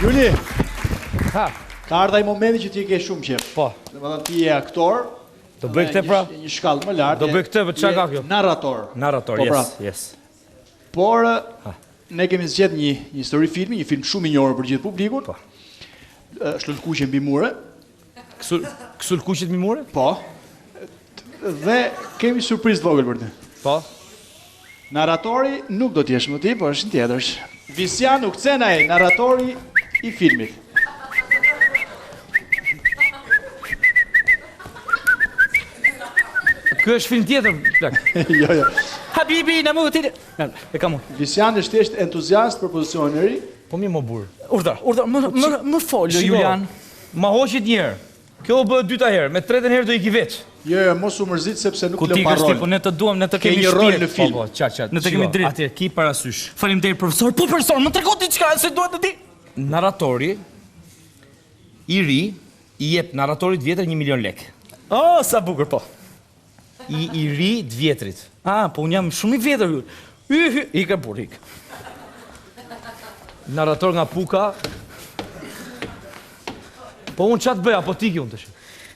Juli, Ha, ka ardhur ai momenti që ti e ke shumë qejf. Po. Domethënë ti je aktor. Do bëj këtë pra? Një, një shkallë më lart. Do bëj këtë, po çka ka kjo? Narrator. Narrator, po, pra. yes, yes. Por ne kemi zgjedh një një histori filmi, një film shumë i njohur për gjithë publikun. Po. Është Lulkuqe mbi mure. Kësu kësu lulkuqet mbi mure? Po. Dhe kemi surprizë të vogël për ty. Po. Narratori nuk do të jesh më ti, por është një tjetër. Visian Ukcenaj, narratori i filmit. Ky është film tjetër, plak. jo, jo. Habibi, në më të E kam unë. Visian është thjesht entuziast për pozicionin e ri. Po mirë mo burr. Urdhër, urdhër, më më më fol Julian. Ma hoqit një herë. Kjo u bë e dyta herë, me tretën herë do iki veç. Jo, jo, mos u mërzit sepse nuk Ku lë ti pa ikësh ti, rol. po ne të duam, ne të Ke kemi një rol shpirt. në film. Po, po, qartë, qartë. Ne të kemi Shiko, dritë. Atëherë ki parasysh. Faleminderit profesor. Po profesor, më trego diçka se dua të di. Narratori i ri i jep narratorit vjetër 1 milion lek. Oh, sa bukur po. I i ri të vjetrit. Ah, po unë jam shumë i vjetër. Yhy, ik e burr, ik. Narrator nga Puka. Po unë ça të bëja, po t'iki unë tash.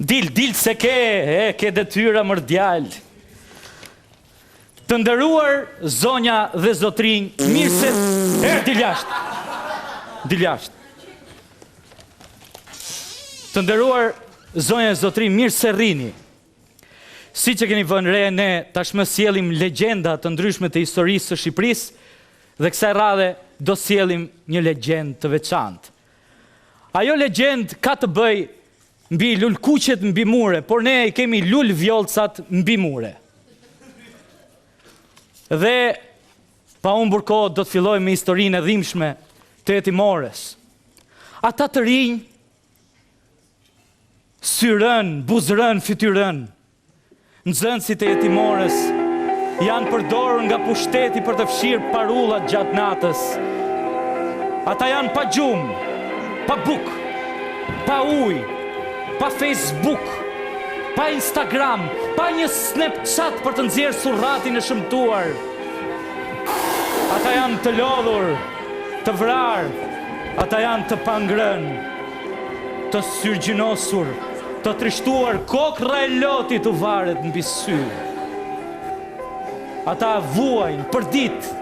Dil, dil se ke, e, ke detyra mër djalë. Të nderuar zonja dhe zotrinj, mirë se erdh dil jashtë. Dil jashtë. Të nderuar zonja dhe zotrinj, mirë se rrini. Siç e keni vënë re, ne tashmë sjellim legjenda të ndryshme të historisë së Shqipërisë dhe kësaj radhe do sjellim një legjendë të veçantë. Ajo legjendë ka të bëjë mbi lulkuqet mbi mure, por ne i kemi lulvjollcat mbi mure. Dhe pa humbur kohë do të fillojmë me historinë e dhimbshme të jetimores. Ata të rinj Syrënë, buzërënë, fytyrënë. Nxënësit e jetimores janë përdorur nga pushteti për të fshirë parullat gjatë natës. Ata janë pa gjumë, pa bukë, pa ujë, pa Facebook, pa Instagram, pa një Snapchat për të nxjerrë surratin e shëmtuar. Ata janë të lodhur, të vrarë, ata janë të pangrënë. Të syrgjynosur, të trishtuar, kokrra e lotit u varet mbi sy. Ata vuajnë përditë,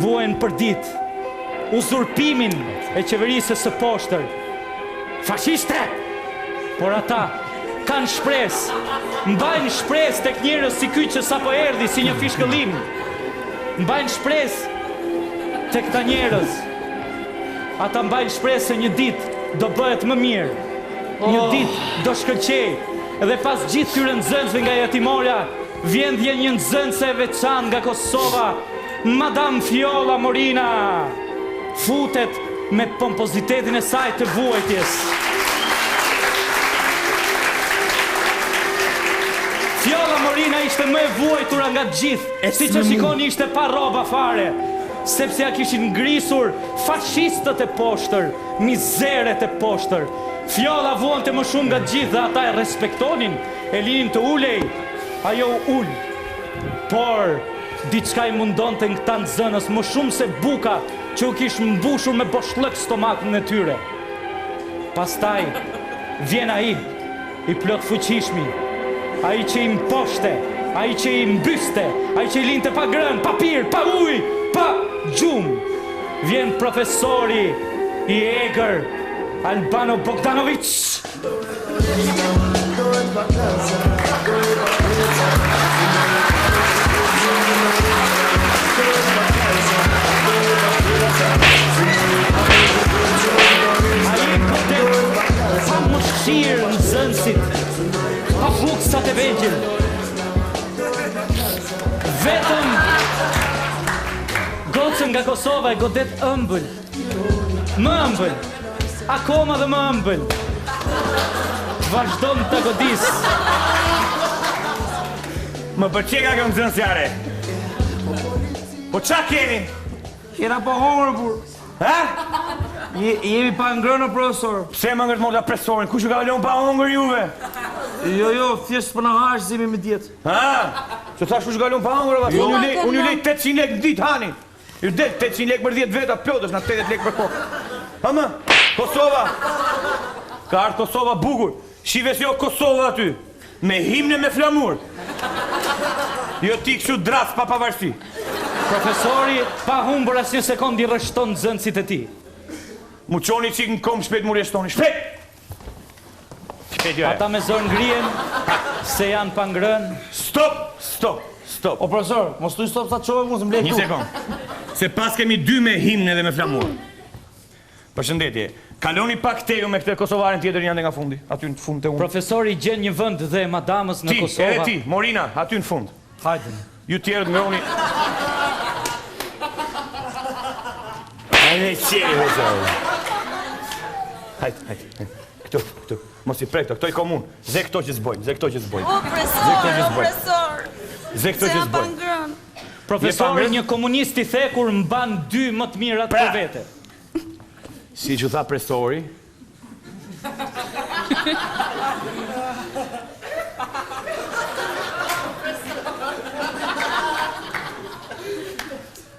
vuajnë përditë uzurpimin e qeverisë së poshtër fashiste! Por ata kanë shpresë, mbajnë shpresë tek njerëz si ky që sapo erdhi si një fishkëllimë. Mbajnë shpresë tek këta njerëz. Ata mbajnë shpresë se një ditë do bëhet më mirë, një oh. ditë do shkëlqejë. Dhe pas gjithë këtyre nxënësve nga jetimorja, vjen dhe një nxënëse e veçantë nga Kosova, Madame Fjolla Morina, futet me pompozitetin e saj të vuajtjes. Fjolla Morina ishte më e vuajtura nga të gjithë, siç e shikoni ishte pa rroba fare. Sepse ia kishin grisur fashistët e poshtër, mizeret e poshtër. Fjolla vuante më shumë nga të gjithë dhe ata e respektonin, e linin të ulej. Ajo u ul. Por, diçka i mundonte këta nxënës më shumë se buka që u kish mbushur me boshllëk stomakun e tyre. Pastaj, vjen ai. I plotfuqishmi, ai që i mposhte, ai që i mbyste, ai që i linte pa ngrënë, pa pirë, pa ujë, pa gjumë. Vjen profesori i egër Albano Bogdanoviç. Ai godet pa mëshirë nxënësit, papuksat e vegjël. Vetëm gocën nga Kosova e godet ëmbël. Më ëmbël. Akoma dhe më ëmbël. Vazhdon ta godisë. Më pëlqeka kjo nxënësja e re. Po ça keni? Jena pa hongër, burrë. Ha? Je, jemi pa ngrënë, profesor. Pse më ngrët morta profesorin? Kush ju ka lënë pa hongër juve? Jo, jo, thjesht po na hash se jemi me dietë. Ha? Që thash kush ju ka lënë pa hongër? Jo, unë ju lej, unë ju lej 800 lekë në ditë hani. Ju del 800 lekë për 10 veta plotës na 80 lekë për kokë. Ha më? Kosova! Ka ardhë Kosova bukur. Shife si o Kosova aty. Me himne me flamur. Jo ti kështu drac pa pavarësi. Profesori, pa humbur asnjë sekondë i rreshton nxënësit e tij. Mu çoni çik në kom shpejt mu rreshtoni. Shpejt! Shpejt jo. Ata me zor ngrihen se janë pa ngrënë. Stop! Stop! Stop! O profesor, mos thuj stop sa çove mua se më lej Një këtu. sekond. Se pas kemi dy me himne dhe me flamur. Përshëndetje. Kaloni pak te ju me këtë kosovaren tjetër janë nga fundi, aty në fund te unë. Profesori gjen një vend dhe madamës nga Ti, Kosova. edhe ti, Morina, aty në fund. Hajde. Ju tjerët ngroni. Hajde, qeri, profesor. Hajde, hajde. hajde. Këtu, këtu. Mos i prek këto, këto i komun. Ze këto që s'bojnë, ze këto që s'bojnë. O profesor, Ze këto që o s'bojnë. profesor. Ze këto Se që jam pa s'bojnë. ngrënë. Profesori Je pa një komunist i thekur mban dy më të mirat Pra. për vete. Si që tha profesori,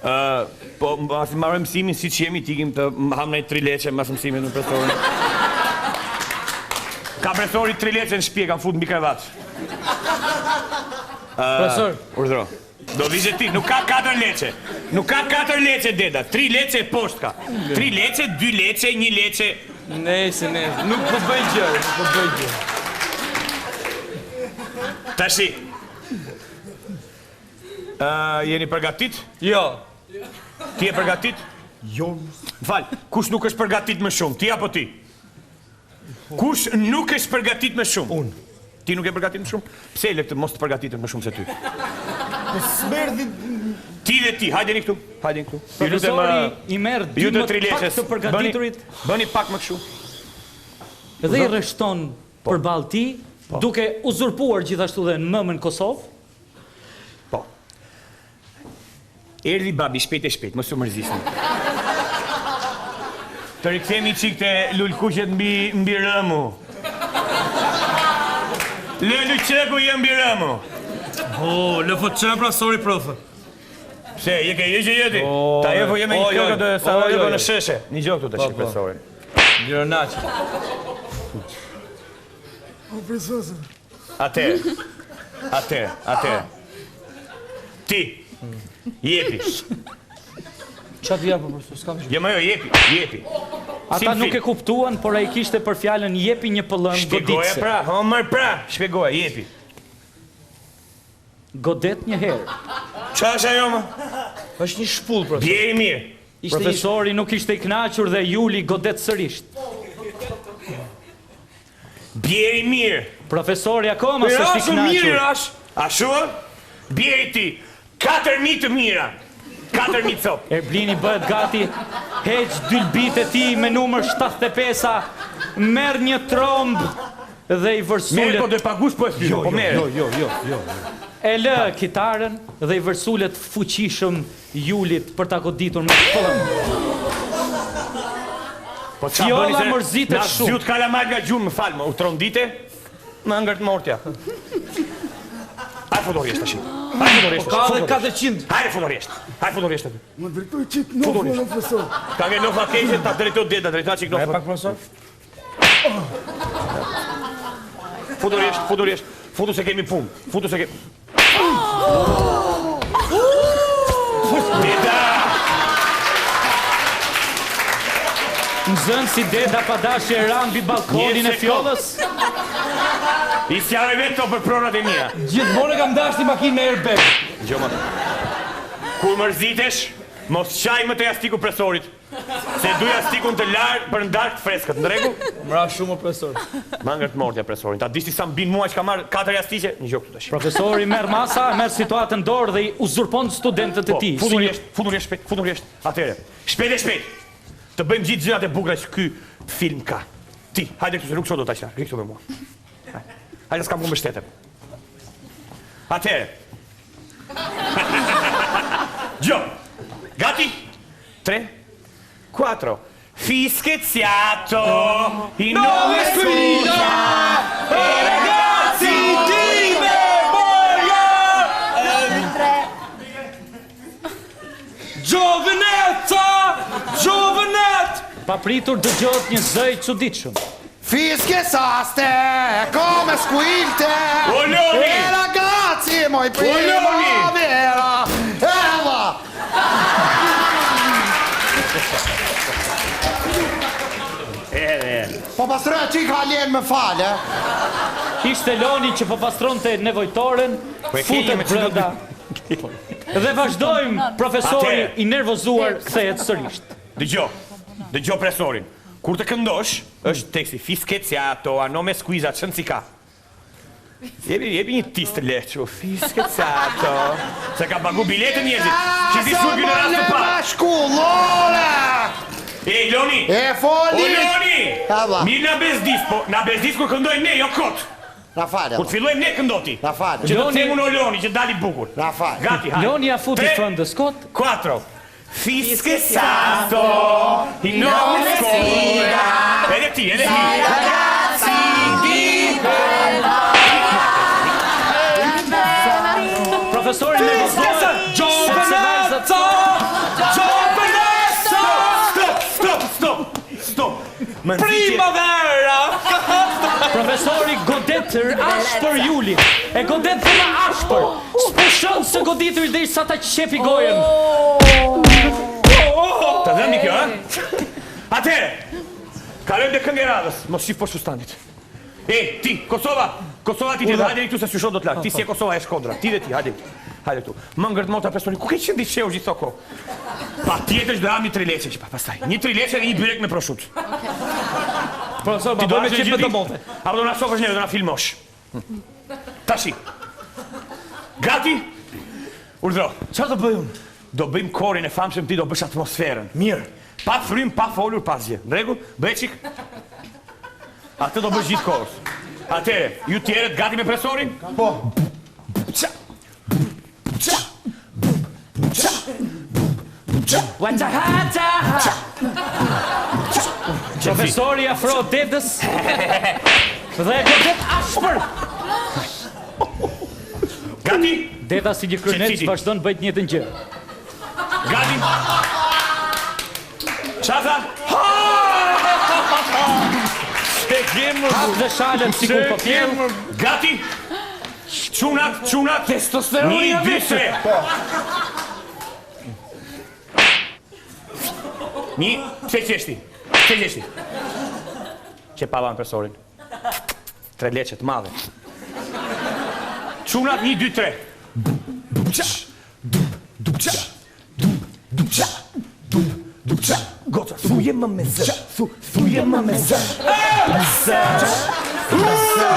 Ë, po mbasi marrëm mësimin siç jemi të ikim të ham ndonjë trileçe mbas mësimit me profesorin. Ka profesori trileçe në shtëpi, e kam fut mbi krevat. Profesor, Urdhro. Do vizhe ti, nuk ka katër leçe. Nuk ka katër leçe deda, tri leçe e poshtë ka. Tri leçe, dy leçe, një leçe. Nejse, nejse, nuk po bëj gjë, nuk po bëj gjë. Tashi. Ë, jeni përgatit? Jo. Ti je përgatit? Jo. Më fal, kush nuk është përgatit më shumë, ti apo ti? Kush nuk është përgatit më shumë? Unë. Ti nuk je përgatit më shumë? Pse e lë këtë mos të përgatitet më shumë se ty? Po s'merdi Ti dhe ti, hajdeni këtu, hajdeni këtu. Ju lutem, Profesori ë, i merr dy ju të më tri pak leçes. të përgatiturit Bëni, bëni pak më kështu. dhe i rreshton Po. përballë tij, duke uzurpuar gjithashtu dhe mëmën Kosovë. Po. Erdhi babi shpejt e shpejt, mos u mërzisni. Të rikthehemi çik te lulkuqet mbi mbi rëmu. Lëluqeku je mbi rëmu. O, LFC pra, sorry profë. Pse, je ke je që jeti? Ta jepo je me një Oj, oj, këngë të sa oj, oj. në sheshe. Një gjë këtu tash Po, po. profesorin. Gjëronaq. O profesor. Atëherë. Atëherë, atëherë. Ti. Jepi. Qa të japo, profesor, s'kam gjë. Jo, më jo, jepi, jepi. Ata nuk e kuptuan, por ai kishte për fjalën jepi një pëllëmbë Shpjegoje goditëse. pra, Homer pra, shpjegoje, jepi. Godet një herë. Qa është ajo më? Është një shpull, profesor. Bjeri mirë. Ishte një Profesori nuk ishte i kënaqur dhe Juli godet sërish. Bjeri mirë. Profesori akoma s'është i Rash, u mirë kënaqur. rash. Ashtu ë? Bjeri ti. 4000 të mira. 4000 cop. Erblini bëhet gati, heq dylbit e tij me numër 75-a, merr një tromb dhe i Merë vërsulet po do e pagush po e thyre, po merë. Jo, jo, jo, jo. e lë kitarën dhe i vërsulet fuqishëm Julit për ta goditur me pëllëmbë. Po qa Fjolla bëni se mërzitet na shumë. zgjut kalamajt nga gjumë, më fal, më u trondite, më ngërt mortja. Hajde futu rjesht tash. Hajde futu rjesht. Po Ka edhe 400. Hajde futu rjesht. Hajde futu rjesht aty. Më drejtoj çik noflën o profesor. Ka ngel nofa keqe ta drejto det, ta drejto çik E nofën. pak profesor? Futu rjesht, futu rjesht. Futu se kemi punë. Futu se kemi. Deda! Nxënësi Deda pa dashje ra mbi balkonin Një e sekond. Fjollës. I sqaroj vetë këto për pronat e mia. Gjithmonë e kam dashur një makinë me airbag. Dëgjoj më. Kur mërzitesh, mos qaj më te jastiku presorit. Se du jastikun të larë për në darkë të freskët, në rregull? Më ra shumë o profesor. Ma ngërt mortja presorin. Ta dish ti sa më bin mua që kam marrë katër jastiqe, një gjë këtu tash. Profesori merr masa, merr situatën dorë dhe i uzurpon studentët e Po, tij. futu Si një rjesht, futu rjesht shpejt, futu rjesht. Atëherë, shpejt e shpejt. Të bëjmë gjithë gjërat e bukura që ky film ka. Ti, hajde këtu se nuk shoh dot aq lart. Rri këtu me mua. Hajde. Hajde s'kam ku mbështetem. Atëherë. Gjo. Gati? 3 4 Fischezziato in nome scusa E ragazzi di memoria Giovinezza! Giovinet! Papritur dëgjohet një zë i çuditshëm. Fischiettaste come squilte O Loni! E ragazzi moj O Loni! primavera Eva Po pastroja çika Alen më fal, e? Ishte Loni që po pastronte nevojtoren, Po e ke futet me çdo brenda. Dhe vazhdojmë, profesori Atëherë. i nervozuar kthehet sërish. Dëgjo, dëgjo profesorin. Kur të këndosh, është teksti fischiettato, a nome scusa, çën si ka. Jepi, jepi një tis të lehtë, kështu, fischiettato. Se ka pagu biletën njerëzit. Që si surgi në rast të parë. Shkullore! E, Loni! E foli! O, Loni! Eva. Mirë na bezdis, po na bezdis kur këndojmë ne, jo kot. Na fal. Kur të fillojmë ne këndo ti. Na fal. Që të Loni- them unë o Loni, që dali bukur. Na fal. Gati, hajde. Loni ja futi Tre, fëndës kot. Quattro. Fischiettato, in nome scuola. Edhe ti, edhe ti. Profesori nervozohet. Sepse vajzat Stop, stop, stop, stop. Më nxitje- Primavera! Profesori godet ashpër Julin. E godet dhe më ashpër. S'pushon së goditur derisa ta qepi gojën. Të dhëmbi kjo, ha? Atëherë, kalojmë te kënga e radhës. Mos shif poshtë fustanit. E, ti, Kosova, Kosova ti tjetër, hajde këtu se s'ju shoh dot lart. Ti si e Kosova e Shkodra, ti dhe ti, hajde këtu. Hajde këtu. Më ngërt mota personi, ku ke qenë ti fshehur gjithë këto kohë? Patjetër që do jam një trileçe që pa pastaj. Një trileçe dhe një byrek me proshutë. Profesor, Ti ma do bëj me me qep qep me me domote. Apo do na shohësh neve, do na filmosh. Tashi. Gati? Urdhro. Çfarë do bëj unë? Do bëjmë korin e famshëm, ti do bësh atmosferën. Mirë. Pa frym, pa folur, pa asgjë. Në rregull? Bëj çik. Atë do bësh gjithë kohës. Atëherë, ju tjerët gati me presorin? Po. Ça. Ça. Ça. Ça. Wata Profesori afro dedës dhe e godet ashpër. Gati? Deda si një kryenet Qetësi. vazhdon bëj të njëjtën gjë. Gati? Qa tha? Se kemë Hap dhe shalët sikur po pjell. Gati? Çunat, çunat. Testosteroni Një, ja dy, vetë. tre. Një, pse qeshti? Pse qeshti? Që pava në profesorin. Tre leqe të madhe. Çunat, një, dy, tre. Dupça, dup, dupça, dup, dupça, dup, dupça. Goca, thuje më me zë, thu, thuje më me zë. Zë, zë,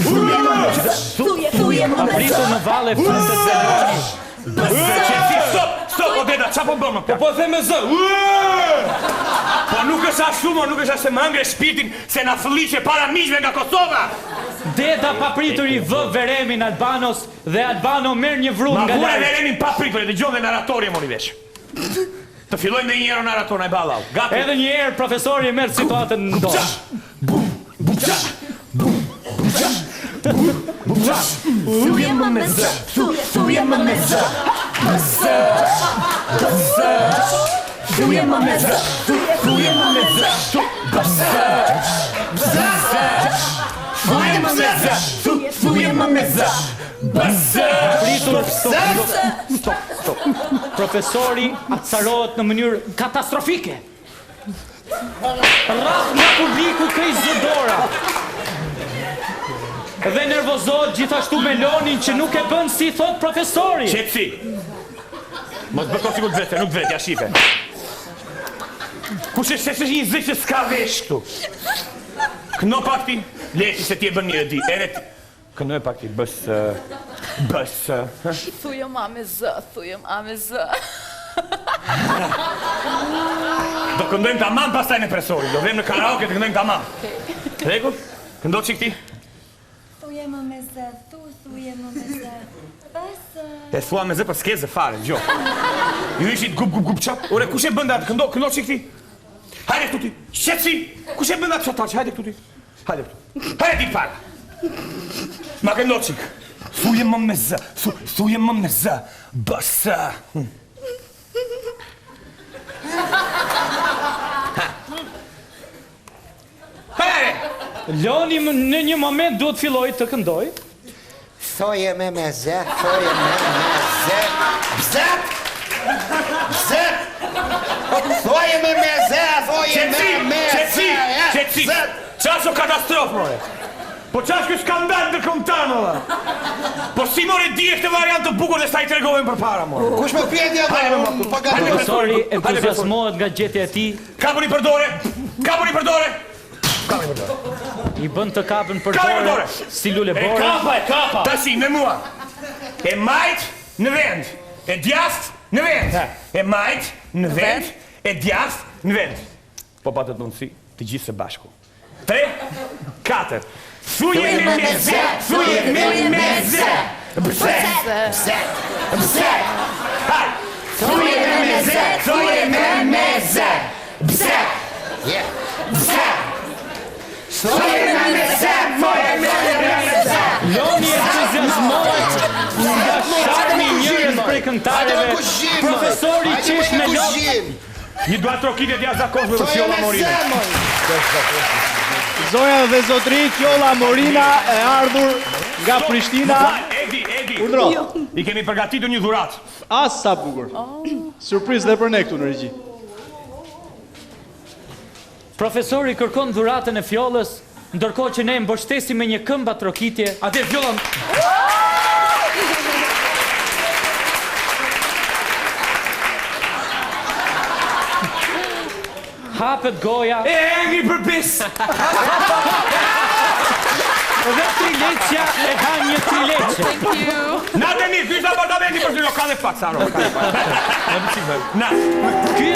thuje më me zë, Thuje, thuje më me zë. Pritur në valle futet dhe Loni. Qetësi, stop, stop, Odeta, qa po bën më plak? Po them me zë. Po nuk është ashtu, mo, nuk është ashtu se më hëngre shpirtin se na fëlliqe para miqve nga Kosova. Deda papritur i vë veremin Albanos dhe Albano merr një vrull Ma nga vure larg. veremin pa pritur, e dëgjon dhe narratori e mori vesh. Të fillojmë dhe një herë o narrator, na e ballau. Gati. Edhe një herë profesori e merr situatën në dorë. Thuje më me zë. Thuje, thuje më me zë. Më zë. Më zë. Thuje më me zë. Thuje, thuje më me zë. Më zë. Më zë. Thuje më me zë. Thuje, thuje më me zë. Më zë. Pritur, stop, stop, stop, stop. Profesori acarohet në mënyrë katastrofike. Rrah nga publiku krej zë dora. Dhe nervozohet gjithashtu me Lonin që nuk e bën si thot profesori. Qetësi. Mos bë sikur të vetë, nuk të vet, ja shife. Kush është se është një zë që s'ka vesh këtu? Këndo pak ti, leti se ti e bën mirë e di, edhe ti. Këndoj pak ti, bës, bës. Thuje ma me zë, thuje ma me zë. Do këndojmë tamam pastaj me presorin, do vem në karaoke të këndojmë tamam. Rregull? Këndo çik ti? Thuje më me zë, thu, thuje më me zë. Bës, E thua me zë, po s'ke zë fare, dëgjoj. Ju ishit gup gup gup çap. Ore kush e bën atë? Këndo, këndo çik ti. Hajde këtu ti. Qetësi. Kush e bën atë çatar? Hajde këtu ti. Hajde këtu. Hajde ti para. Ma këndo çik. Thuje më me zë, thu, thuje më me zë. Bës. Hm. Ha. Loni në një moment duhet fillojë të këndojë. Thoje me me ze, thoje me me ze. Bzet! Bzet! Thoje me me ze, thoje me me ze. Qetësi, qetësi. Ça është katastrofë, more? Po ça është ky skandal ndërkombëtar, more? Po si more dije këtë variant të bukur dhe sa i tregove më përpara, more? Kush më pyeti atë? Po gati. Profesori entuziazmohet nga gjetja e tij. Kapuni për dore! Kapuni për dore! I bën të kapën për Kapuni për dore dore! si lule E bore. kapa, e kapa! Tashi, me mua. E majt në vend. E djath në vend. E majt në vend. E djath në vend. Po patët mundësi, të gjithë së bashku. 3, 4. Thuje me me ze, thuje me me ze. Bze, Bze! bze. Haj. Thuje me me ze, thuje me me ze. Bze, Yeah. bze. Thuje me me ze, thuje me me ze. Loni entuziazmohet nga sharmi i njërës prej këngëtareve. Profesori qesh me lot. Një duartrokitje të jashtëzakonshme për Fjolla Morina. Zonja dhe zotri, Fjolla Morina e ardhur nga Prishtina. Më fal, Edi, Edi. Urdhro. I kemi përgatitur një dhuratë. As sa bukur. Surprizë dhe për ne këtu në regji. Profesori kërkon dhuratën e Fjollës, ndërkohë që ne e mbështesim me një këmba trokitje. Atë Fjolla Hapet goja E engri për pis. dhe trileqja e ha një trileqe. Thank you. Na të mirë, ky është apartamenti për ty, jo, ka dhe pak sa rro, ka dhe pak. Na. Ky.